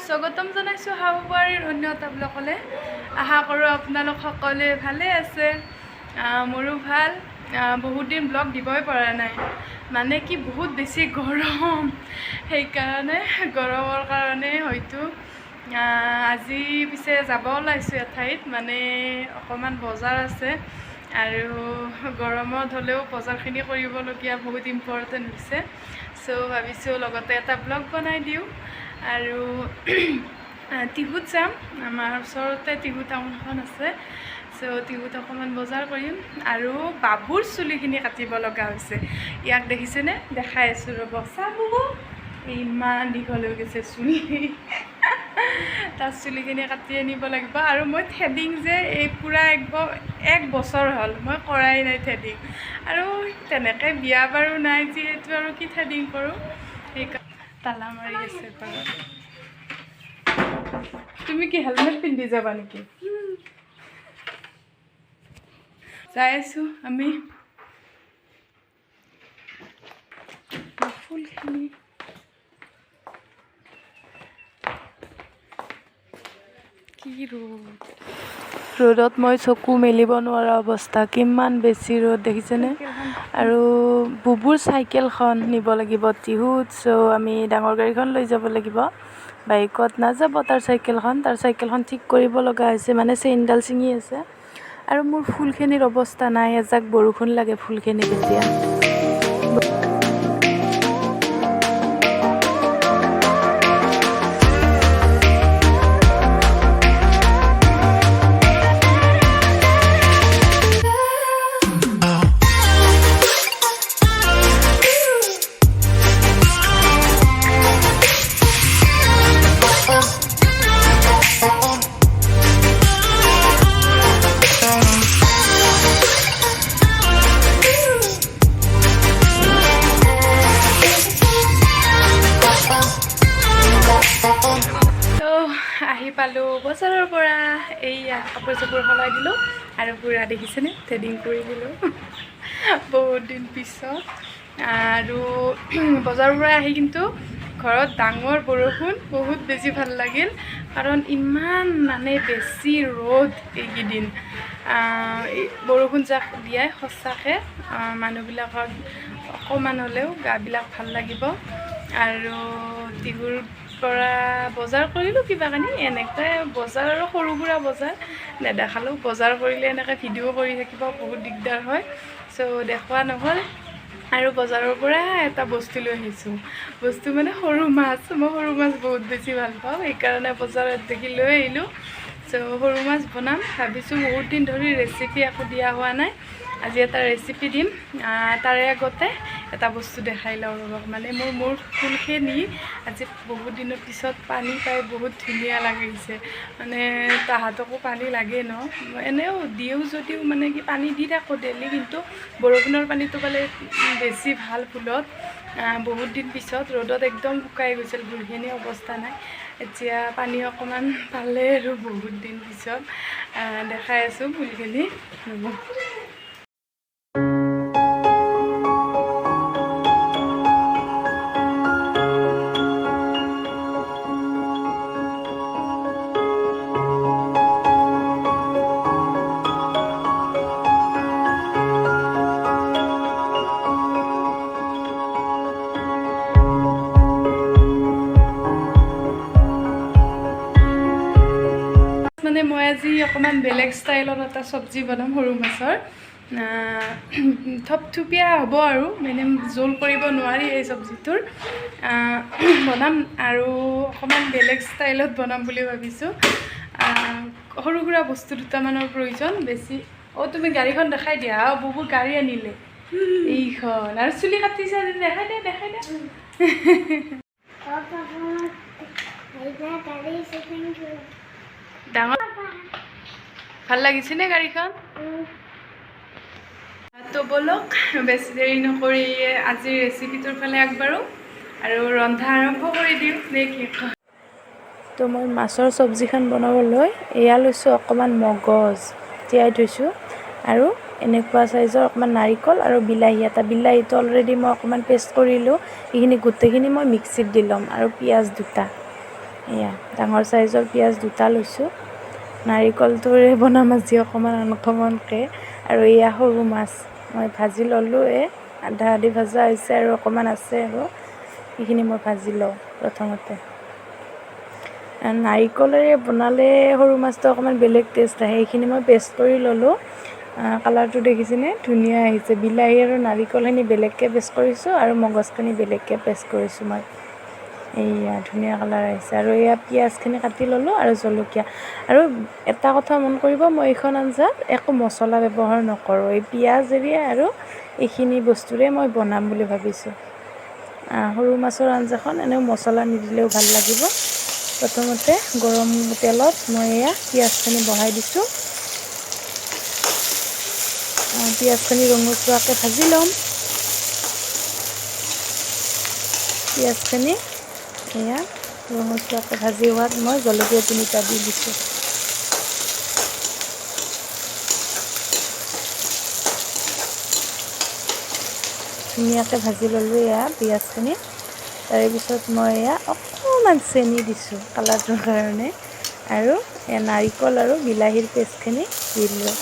স্বাগতম জনাইছোঁ শাহুবাৰীৰ অন্য এটা ব্লগলৈ। আশা কৰোঁ আপোনালোক সকলোৱে ভালে আছে। মোৰো ভাল। বহুত দিন ব্লগ দিবই পৰা নাই, মানে কি বহুত বেছি গৰম, সেইকাৰণে গৰমৰ কাৰণে হয়তো আজি পিছে যাব ওলাইছোঁ এঠাইত, মানে অকণমান বজাৰ আছে আৰু গৰমত হ'লেও বজাৰখিনি কৰিবলগীয়া বহুত ইম্পৰ্টেণ্ট হৈছে। চ' ভাবিছোঁ লগতে এটা ব্লগ বনাই দিওঁ। আৰু টিহুত যাম, আমাৰ ওচৰতে টিহু টাউনখন আছে। চ' টিহুত অকণমান বজাৰ কৰিম। আৰু বাবুৰ চুলিখিনি কাটিব লগা হৈছে। ইয়াক দেখিছেনে? দেখাই আছোঁ ৰ'ব। চা বাবু, ইমান দীঘল হৈ গৈছে চুলি। তাৰ চুলিখিনি কাটি আনিব লাগিব। আৰু মই থ্ৰেডিং যে এই পূৰা এক বছৰ হ'ল মই কৰাই নাই থ্ৰেডিং। আৰু তেনেকৈ বিয়া বাৰু নাই যিহেতু, আৰু কি থ্ৰেডিং কৰোঁ। সেইকাৰণে তালা মাৰি আছে ঘৰত। তুমি কি হেলমেট পিন্ধি যাবা নেকি? যাই আছোঁ আমি। ফুলখিনি কি ৰ'দ, ৰ'দত মই চকু মেলিব নোৱাৰা অৱস্থা, কিমান বেছি ৰ'দ দেখিছেনে? আৰু বুবুৰ চাইকেলখন নিব লাগিব টিহুত। চ' আমি ডাঙৰ গাড়ীখন লৈ যাব লাগিব, বাইকত নাযাব তাৰ চাইকেলখন। তাৰ চাইকেলখন ঠিক কৰিব লগা হৈছে, মানে চেইনডাল ছিঙি আছে। আৰু মোৰ ফুলখিনিৰ অৱস্থা নাই, এজাক বৰষুণ লাগে ফুলখিনিক এতিয়া। তো আহি পালোঁ বজাৰৰ পৰা। এইয়া কাপোৰ চাপোৰ সলাই দিলোঁ আৰু পূৰা দেখিছেনে থ্ৰেডিং কৰি দিলোঁ বহুত দিন পিছত। আৰু বজাৰৰ পৰা আহি কিন্তু ঘৰত ডাঙৰ বৰষুণ, বহুত বেছি ভাল লাগিল। কাৰণ ইমান মানে বেছি ৰ'দ এইকেইদিন, বৰষুণ জাক দিয়াই সঁচাকৈ মানুহবিলাকৰ অকণমান হ'লেও গাবিলাক ভাল লাগিব। আৰু টিহুৰ পৰা বজাৰ কৰিলোঁ কিবা কানি, এনেকৈ বজাৰ আৰু সৰু সুৰা বজাৰ নেদেখালোঁ। বজাৰ কৰিলে এনেকৈ ভিডিঅ' কৰি থাকিব বহুত দিগদাৰ হয়, চ' দেখুওৱা নহ'ল। আৰু বজাৰৰ পৰা এটা বস্তু লৈ আহিছোঁ, বস্তু মানে সৰু মাছ। মই সৰু মাছ বহুত বেছি ভাল পাওঁ, সেইকাৰণে বজাৰত দেখি লৈ আহিলোঁ। চ' সৰু মাছ বনাম ভাবিছোঁ। বহুত দিন ধৰি ৰেচিপি একো দিয়া হোৱা নাই, আজি এটা ৰেচিপি দিম। তাৰে আগতে এটা বস্তু দেখাই লওঁ ৰ'বক। মানে মোৰ মোৰ ফুলখিনি আজি বহুত দিনৰ পিছত পানী পাই বহুত ধুনীয়া লাগিছে। মানে তাহাঁতকো পানী লাগে ন, এনেও দিওঁ যদিও মানে কি পানী দি থাকোঁ ডেইলি, কিন্তু বৰষুণৰ পানীটো পালে বেছি ভাল ফুলত। বহুত দিন পিছত ৰ'দত একদম শুকাই গৈছিল ফুলখিনি, অৱস্থা নাই। এতিয়া পানী অকণমান পালে আৰু বহুত দিন পিছত দেখাই আছোঁ ফুলখিনি। ৰ'ব। মানে মই আজি অকণমান বেলেগ ষ্টাইলত এটা চব্জি বনাম সৰু মাছৰ। থপথপীয়া হ'ব আৰু মানে জোল কৰিব নোৱাৰি এই চব্জিটোৰ। বনাম আৰু অকণমান বেলেগ ষ্টাইলত বনাম বুলি ভাবিছোঁ। সৰু সুৰা বস্তু দুটামানৰ প্ৰয়োজন বেছি। অ' তুমি গাড়ীখন দেখাই দিয়া। অ' বুবু গাড়ী আনিলে এইখন। আৰু চুলি কাটিছা যদি দেখাই দে, দেখাই দে। ডাঙৰ ভাল লাগিছেনে গাড়ীখন? তো ব'লক বেছি দেৰি নকৰি আজিৰ ৰেচিপিটোৰ ফালে আগবাঢ়োঁ আৰু ৰন্ধা আৰম্ভ কৰি দিওঁ, নে কি কয়? তো মই মাছৰ চব্জিখন বনাবলৈ এয়া লৈছোঁ অকণমান মগজ তিয়াই থৈছোঁ, আৰু এনেকুৱা চাইজৰ অকণমান নাৰিকল আৰু বিলাহী এটা। বিলাহীটো অলৰেডি মই অকণমান পেষ্ট কৰিলোঁ, এইখিনি গোটেইখিনি মই মিক্সিত দি ল'ম, আৰু পিঁয়াজ দুটা। এয়া ডাঙৰ চাইজৰ পিঁয়াজ 2টা লৈছোঁ। নাৰিকলটোৰে বনাম আজি অকণমান আনকমনকৈ। আৰু এয়া সৰু মাছ মই ভাজি ল'লোঁৱে, আধা আধি ভজা হৈছে আৰু অকণমান আছে আৰু এইখিনি মই ভাজি লওঁ প্ৰথমতে। নাৰিকলেৰে বনালে সৰু মাছটো অকণমান বেলেগ টেষ্ট আহে। এইখিনি মই পেষ্ট কৰি ল'লোঁ। কালাৰটো দেখিছেনে, ধুনীয়া আহিছে। বিলাহী আৰু নাৰিকলখিনি বেলেগকৈ পেষ্ট কৰিছোঁ আৰু মগজখিনি বেলেগকৈ পেষ্ট কৰিছোঁ মই। এইয়া ধুনীয়া কালাৰ আহিছে। আৰু এয়া পিঁয়াজখিনি কাটি ল'লোঁ আৰু জলকীয়া। আৰু এটা কথা মন কৰিব, মই এইখন আঞ্জাত একো মছলা ব্যৱহাৰ নকৰোঁ। এই পিঁয়াজেৰে আৰু এইখিনি বস্তুৰে মই বনাম বুলি ভাবিছোঁ। সৰু মাছৰ আঞ্জাখন এনেও মছলা নিদিলেও ভাল লাগিব। প্ৰথমতে গৰম তেলত মই এয়া পিঁয়াজখিনি বহাই দিছোঁ। পিঁয়াজখিনি ৰঙচুৱাকৈ ভাজি ল'ম। পিঁয়াজখিনি এয়া ৰঙচুৱাকৈ ভাজি হোৱাত মই জলকীয়া 3টা দি দিছোঁ। ধুনীয়াকৈ ভাজি ল'লোঁ এয়া পিঁয়াজখিনি। তাৰে পিছত মই এয়া অকণমান চেনি দিছোঁ কালাৰটোৰ কাৰণে, আৰু এয়া নাৰিকল আৰু বিলাহীৰ পেষ্টখিনি দি দিলোঁ।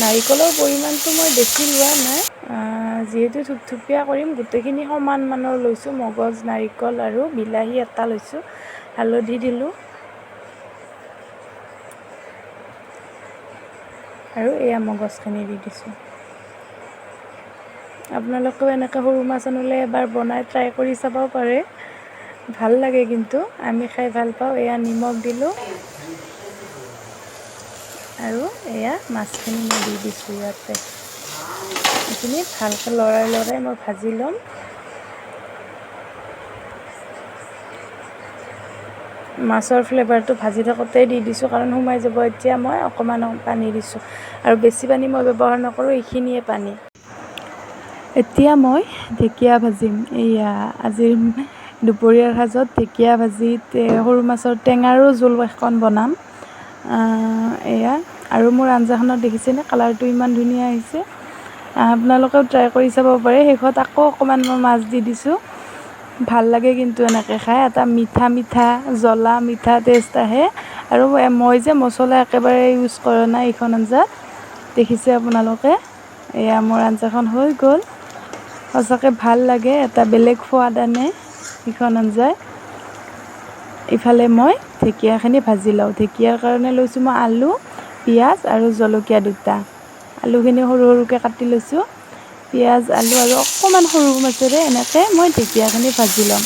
নাৰিকলৰ পৰিমাণটো মই বেছি লোৱা নাই, যিহেতু থুপথুপীয়া কৰিম গোটেইখিনি সমান মানৰ লৈছোঁ। মগজ, নাৰিকল আৰু বিলাহী এটা লৈছোঁ। হালধি দিলোঁ আৰু এয়া মগজখিনি দি দিছোঁ। আপোনালোকেও এনেকৈ সৰু মাছ আনিলে এবাৰ বনাই ট্ৰাই কৰি চাব পাৰে, ভাল লাগে কিন্তু, আমি খাই ভাল পাওঁ। এয়া নিমখ দিলোঁ আৰু এয়া মাছখিনি মই দি দিছোঁ ইয়াতে। এইখিনি ভালকৈ লৰাই লৰাই মই ভাজি ল'ম। মাছৰ ফ্লেভাৰটো ভাজি থাকোঁতেই দি দিছোঁ, কাৰণ সোমাই যাব। এতিয়া মই অকণমান পানী দিছোঁ আৰু বেছি পানী মই ব্যৱহাৰ নকৰোঁ, এইখিনিয়ে পানী। এতিয়া মই ঢেকীয়া ভাজিম। এয়া আজিৰ দুপৰীয়াৰ সাজত ঢেকীয়া ভাজি, সৰু মাছৰ টেঙাৰো জোল এখন বনাম। এয়া আৰু মোৰ আঞ্জাখনত দেখিছেনে কালাৰটো ইমান ধুনীয়া আহিছে। আপোনালোকেও ট্ৰাই কৰি চাব পাৰে। শেষত আকৌ অকণমান মই মাছ দি দিছোঁ। ভাল লাগে কিন্তু এনেকৈ খাই, এটা মিঠা মিঠা জ্বলা মিঠা টেষ্ট আহে। আৰু মই যে মছলা একেবাৰে ইউজ কৰা নাই এইখন আঞ্জাত, দেখিছে আপোনালোকে। এয়া মোৰ আঞ্জাখন হৈ গ'ল। সঁচাকৈ ভাল লাগে, এটা বেলেগ সোৱাদ আনে এইখন আঞ্জাই। ইফালে মই ঢেকীয়াখিনি ভাজি লওঁ। ঢেকীয়াৰ কাৰণে লৈছোঁ মই আলু, পিঁয়াজ আৰু জলকীয়া 2টা। আলুখিনি সৰু সৰুকৈ কাটি লৈছোঁ। পিঁয়াজ, আলু আৰু অকণমান সৰু মাছেৰে এনেকৈ মই ঢেকীয়াখিনি ভাজি ল'ম।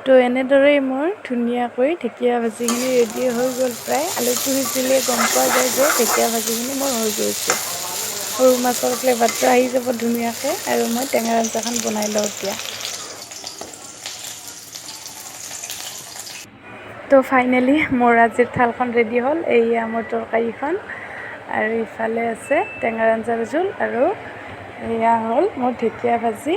তো এনেদৰেই মোৰ ধুনীয়াকৈ ঢেকীয়া ভাজিখিনি ৰেডি হৈ গ'ল প্ৰায়। আলুটো সিজিলে গম পোৱা যায় যে ঢেকীয়া ভাজিখিনি মোৰ হৈ গৈছে। সৰু মাছৰ ফ্লেভাৰটো আহি যাব ধুনীয়াকৈ। আৰু মই টেঙাৰ আঞ্জাখন বনাই লওঁ এতিয়া। তো ফাইনেলি মোৰ আজিৰ থালখন ৰেডি হ'ল। এইয়া মোৰ তৰকাৰীখন আৰু ইফালে আছে টেঙাৰ আঞ্জাৰ জোল আৰু এয়া হ'ল মোৰ ঢেকীয়া ভাজি।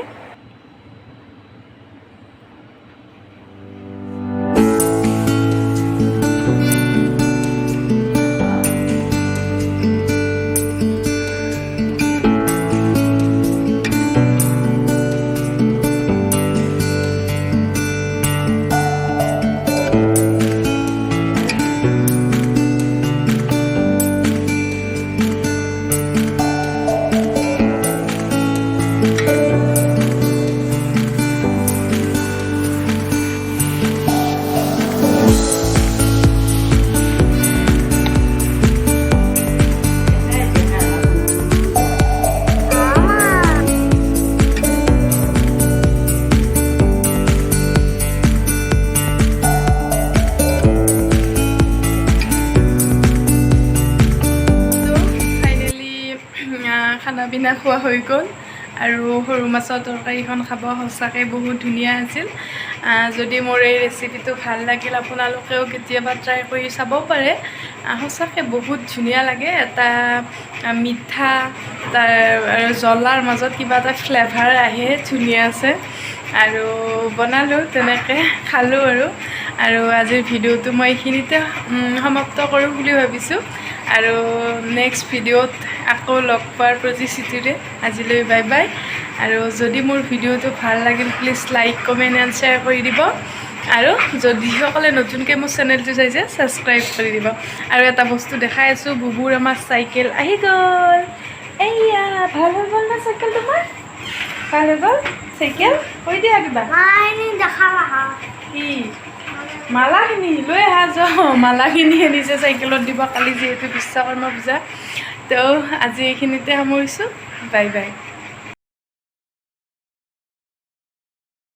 পিনা খোৱা হৈ গ'ল আৰু সৰু মাছৰ তৰকাৰীখন খাব সঁচাকৈ বহুত ধুনীয়া আছিল। যদি মোৰ এই ৰেচিপিটো ভাল লাগিল, আপোনালোকেও কেতিয়াবা ট্ৰাই কৰি চাব পাৰে। সঁচাকৈ বহুত ধুনীয়া লাগে। এটা মিঠা, তাৰ আৰু জ্বলাৰ মাজত কিবা এটা ফ্লেভাৰ আহে, ধুনীয়া আছে। আৰু বনালোঁ, তেনেকৈ খালোঁ। আৰু আৰু আজিৰ ভিডিঅ'টো মই এইখিনিতে সমাপ্ত কৰোঁ বুলি ভাবিছোঁ আৰু নেক্সট ভিডিঅ'ত আকৌ লগ পোৱাৰ প্ৰতিশ্ৰুতিৰে আজিলৈ বাই বাই। আৰু যদি মোৰ ভিডিঅ'টো ভাল লাগিল, please like, comment and share কৰি দিব। আৰু যদি যিসকলে নতুনকৈ মোৰ চেনেলটো চাইছে, ছাবস্ক্ৰাইব কৰি দিব। আৰু এটা বস্তু দেখাই আছোঁ, বুবুৰ আমাৰ চাইকেল আহি গ'ল। এইয়া, ভাল হৈ গ'ল না চাইকেল তোমাৰ? ভাল হৈ গ'ল চাইকেল? কৈ দিয়া কিবা। কি? মালাখিনি লৈ আহা যাওঁ। মালাখিনি আনিছে, চাইকেলত দিব। কালি যিহেতু বিশ্বকৰ্মা পূজা। তো আজি এইখিনিতে সামৰিছোঁ। Bye bye.